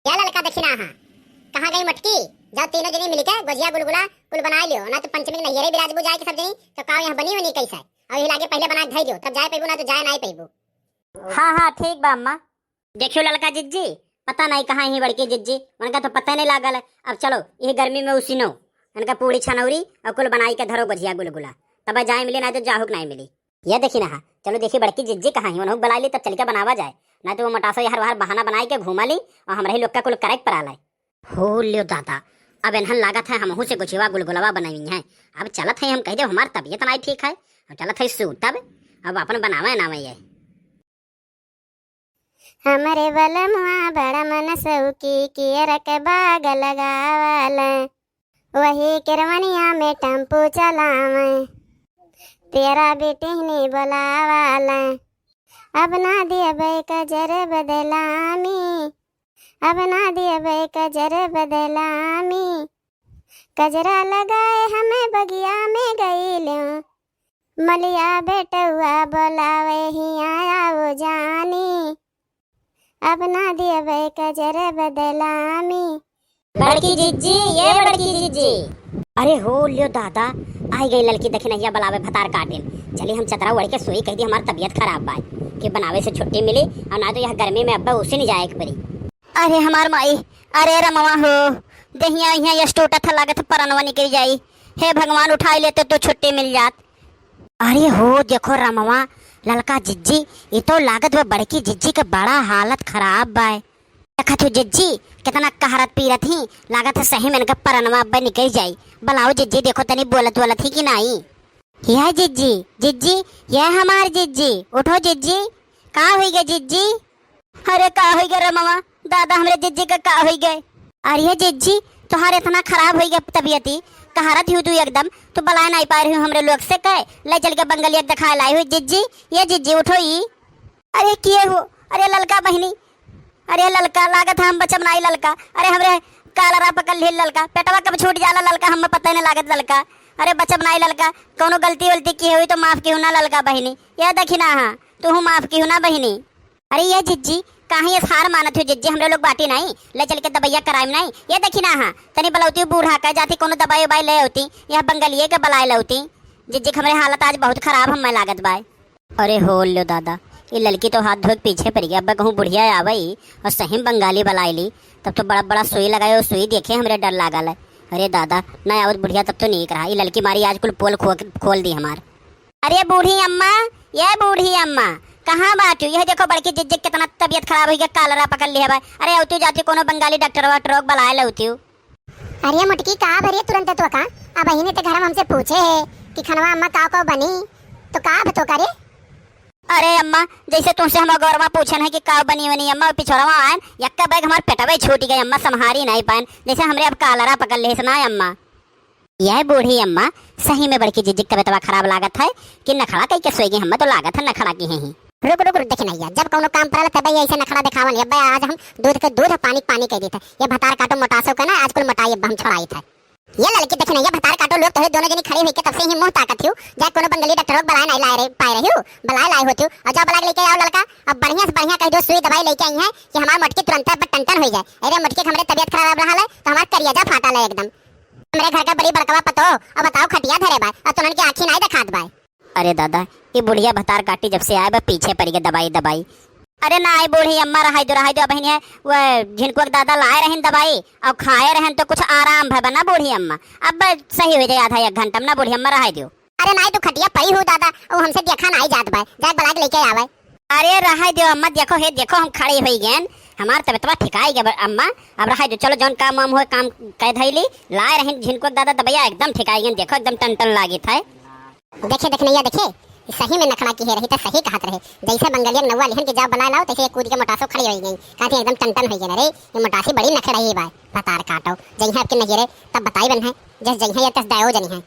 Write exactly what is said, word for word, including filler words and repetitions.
या ललका दखिनहा, कहाँ गई मोटकी? जाओ तीनों जनी मिलके गोझिया गुलगुला कुल बनाइ लियो, ना तो पंचमी के नैहरे बिराजबू जाए के सब जनी, तो काव यहाँ बनी वनी कैसे? अउ यही लागे पहिले बना के धइ दियो, तब जाए पैबू, ना तो जाए नाहीं पैबू। हाँ, हाँ, ठीक बा अम्मा। देखियो ललका जिज्जी, पता नाहीं कहाँ ही बड़की जिज्जी, उनका तो पता नहीं लागल है। अब चलो, यही गर्मी में उसिनो, उनका पूड़ी छनौरी अउ कुल बनाई के धरो गोझिया गुलगुला, तब जाए मिली, नाहीं तो जाहुक नाहीं मिली। ये देखी ना, हाँ, चलो देखी बड़की जिज्जी कहाँ ही, उन्हों बुलाइ ली, तब चल के बनावा जाए, नाहीं तो वो मोटासो यार वार बहाना बनाइ के घूमा ली अउ हमरे ही लोग का कुल करे के परा लाई। हो लियो दादा, अब इन्हन लागत है हमहू से गोझिया गुलगुलवा बनइहैं। अब चलत है हम कहि देब हमार तबियत नाहीं ठीक है, अब चलत है सूतब, अब अपन बनावे नावे ये। हमरे बलमुआ बड़ा मन सौकी कियरक बाग लगावल, वही केरवनिया में टेम्पू चलावे, तेरा बेटिहनी बोलावल। अब ना दियबै कजर बदलामी, अब ना दियबै कजर बदलामी, कजरा लगाए हमें बगिया में गइल्यो, मलिया बेटउआ बोलावे हिया आओ जानी, अब ना दियबै कजर बदलामी। बड़की जिज्जी, ये बड़की जिज्जी। अरे हो लियो दादा, आइ गई ललकी दखिनहिया बुलावे भतार काटिन। चली हम चदरा ओढ़ के सोई, कहि दी हमार तबियत खराब बा, कि बनावे से छुट्टी मिली अउ ना तो यह गर्मी में अब्बे उसिन जाए के परी। अरे हमार माई, अरे रमवा हो, देहिया इहाँ यस टूटत है, लागत है परनवा निकरि जाई। हे भगवान, उठाइ लेते तो छुट्टी मिल जात। अरे हो, देखो रमवा, ललका जिज्जी, ई तो लागत बा बड़की जिज्जी के बड़ा हालत खराब बाय। देखत हो जिज्जी, केतना कहरत पीरत ही, लागत है सही में इनका परनवा अब्बे निकरि जाई। बुलाओ जिज्जी, देखो तनी बोलत वोलत ही कि नाहीं। या जिज्जी, जिज्जी, या हमार जिज्जी, उठो जिज्जी, का होइगा जिज्जी? अरे का होइगा रमवा, दादा हमरे जिज्जी का का होइगा? अरे जिज्जी, तोहार एतना खराब होइगा तबियती, कहरत ही तू एकदम, तू बुलाए नाहीं पाए रही हमरे लोग से, कहे ले चल के बंगलिया देखाए लाई हुई जिज्जी। ये जिज्जी उठो ई। अरे किए हो? अरे ललका बहिनी, अरे ललका, लागत है हम बचब नाहीं ललका। अरे हमरे कालरा पकड़ लिहिल ललका, पेटवा कब छूट जाला ललका, हमें पता नहीं लागत ललका। अरे बचब नाहीं ललका, कौनो गलती वलती किहे हुई तो माफ किहु ना ललका बहिनी। ये दखिनहा, तुहू माफ किहु ना बहिनी। अरे ये जिज्जी, काहे ये हार मानत हो जिज्जी, हमरे लोग बाटी नाहीं, ले चल के दबइया कराइम नाहीं। ये दखिनहा, तनी बुलौती बूढ़ा के, जाती कौनो दवाई उबाई ले अउती, यह बंगलिए के बुलाए लउती। जिज्जी के हमरे हालत आज बहुत खराब हमें लागत बाय। अरे हो लो दादा, ई ललकी तो हाथ धोए के पीछे पड़ि गई। अब कहूँ बुढ़िया आवइ अउर सही में बंगाली बुलाइ ली, तब तो बड़ा बड़ा सुई लगाए अउर सुई देखे हमरे डर लागल है। अरे दादा, ना आवत बुढ़िया तब तो नीक रहा, ई ललकी मारी आज कुल पोल खो-, खोल दी हमार। अरे बूढ़ी अम्मा, ये बूढ़ी अम्मा, कहाँ बाटू? यह देखो बड़की जिज्जी केतना तबियत खराब होइगा, कालरा पकड़ लिहे बा। अरे अउतू जाती कौनो बंगाली डॉक्टर वॉक्टर बुलाए लउती। अरे मोटकी, का भरे तुरंत तो का? अबहिने ते घर में हमसे पूछे है कि खनवा अम्मा का का बनी, तो का अब तो करे? अरे अम्मा, जैसे तुमसे हम गौरवा पूछन है कि का बनी वनी अम्मा, पिछोरवा आयन, यक्का बैग हमार पेटवे छूट गए अम्मा, संभारी नाहीं पायन, जैसे हमरे अब कालरा पकड़ ले ना अम्मा। यह बूढ़ी अम्मा सही में बड़की जिज्जी के तबियतवा खराब लागत है कि नखड़ा कई के सोएगी, हमें तो लागत है नखड़ा की है ही। रुक, रुक, रुक, देखी नहीं यार, जब कौनो काम पड़ला तब ये ऐसे नखड़ा दिखावन। अब आज हम दूध के दूध, पानी के पानी कह देते। ये भतार काटो मोटासो के ना, आज कुल मोटाई अब हम छोड़ाई थे। ये ललकी देखी नहीं, ये भतार काटो लोग तो है, दोनों जनी खड़ी हुई के तब से ही मुंह ताकत हियो, जाए कोनो बंगली डॉक्टर को बुलाए नहीं लाए रे, पाए रही हो, बुलाए लाए होती हो, और जाओ बुला के लेके आओ ललका। अब बढ़िया से बढ़िया कह दो, सुई दवाई लेके आई है कि हमार मोटकी तुरंत अब टन टन हो जाए। अरे मोटकी के हमरे तबियत खराब रहा है तो हमार करियाजा फाटा ले एकदम। हमरे घर का बड़ी बड़कवा पतो, अब बताओ खटिया धरे बाय, और तुनन के आँखी नहीं दिखात बाय। अरे दादा, ई बुढ़िया भतार काटी जब से आए बा पीछे पड़ि गए दबाई दबाई। अरे नाहीं बूढ़ी अम्मा, रहाई दो, रहाई दो, बहिनी है, वो झिनकुआ के दादा लाए रहन दबाई, और खाए रहन तो कुछ आराम भय बा ना बूढ़ी अम्मा। अब सही हो जाए आधा एक घंटा में ना बूढ़ी अम्मा, रहाई दो। अरे नाहीं तू खटिया पड़ी हो दादा, वो हमसे देखा नाहीं जात बा, जाके बुला के लेके आवे। अरे रहाई दो अम्मा, देखो हे, देखो हम खड़े हो गए, हमार तबियतवा ठिकाई गए अम्मा, अब रहाई दो, चलो जौन काम वाम हो काम कह धैली, लाए रहन झिनकुआ के दादा दबैया एकदम ठिकाई गए, देखो एकदम टन टन लागित है। देखे, देखनैया देखे, ई सही में नखड़ा किहे रही त सही कहत रहे। जैसे बंगलिया के नौवा लिहन के जाओ बुलाए लाओ, तैसे ये कूद के मोटासो खड़ी होइ गई। कहती एकदम टन टन होइ गई ना रे, ये मोटासी बड़ी नखड़ही बा। भतार काटो, जइहे आपके नैहरे, तब बताई बन है, जस जइहे या तस दयो जनी है।